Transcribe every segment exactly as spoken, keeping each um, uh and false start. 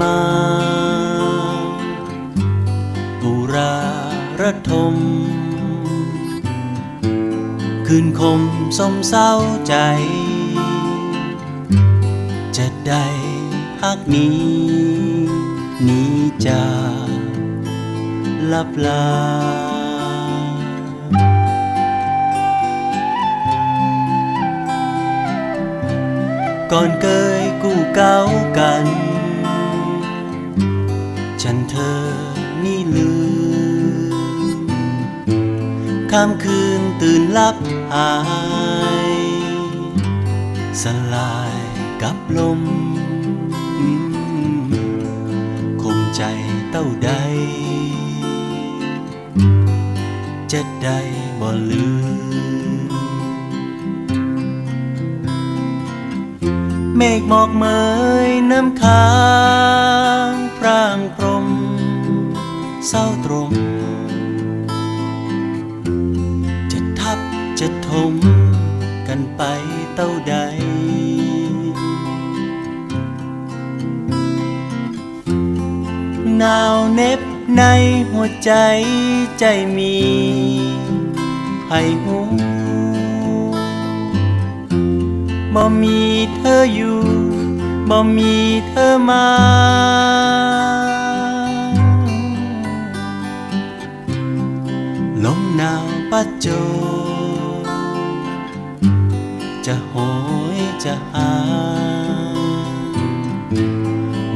มา อุราระทม คืนคมสมเศร้าใจ๋ จะได้ฮักหนี หนีจากลับลา ก่อนเกยกู้เก๊ากั๋น ฉันเธอนี่ลืม ค่ำคืนตื่นลับหาย สลายกับลม คงใจ๋เต้าใด จะได้บ่ลืม เมฆหมอกเหมยน้ำค้าง พร่างพรมเศร้าตรม จะทับจะถมกั๋นไปเต้าใด หนาวเหน็บในหัวใจ๋ ใจ๋มีใผฮู้ บ่มีเธออยู่ บ่มีเธอมา ลมหนาวปั๊ดโจ จะโหยจะหา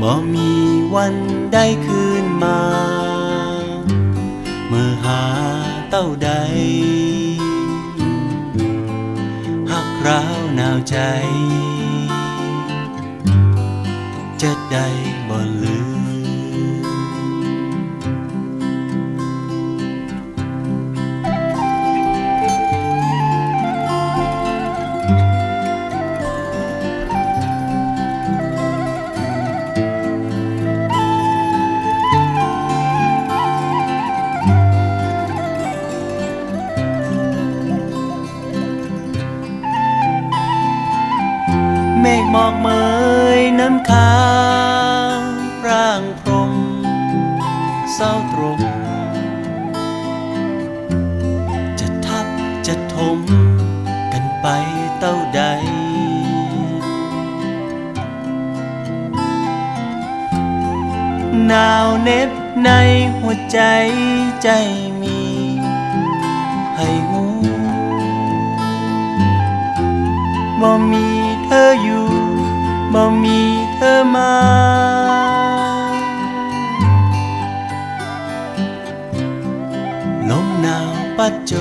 บ่มีวันได้คืนมา เมื่อหาเต้าใด ฮักร้าวหนาวใจ๋ จะได้บ่ลืม เมฆหมอกเหมยน้ำค้าง พร่างพรมเศร้าตรม จะทับจะถมกั๋นไปเต้าใด หนาวเหน็บในหัวใจ๋ ใจ๋มีใผฮู้ บ่มีเธออยู่ บ่มีเธอมา ลมหนาวปั๊ดโจ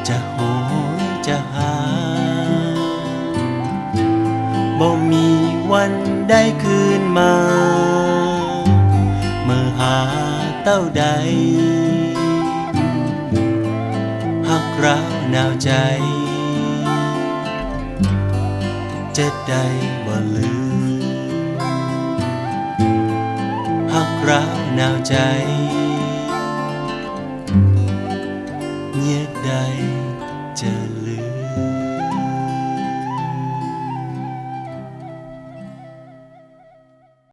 จะโหยจะหา บ่มีวันได้คืนมา เมื่อหาเต้าใด ฮักร้าวหนาวใจ๋ จะได้บ่ลืม ฮักร้าวหนาวใจ๋ เยียะได้จะลืม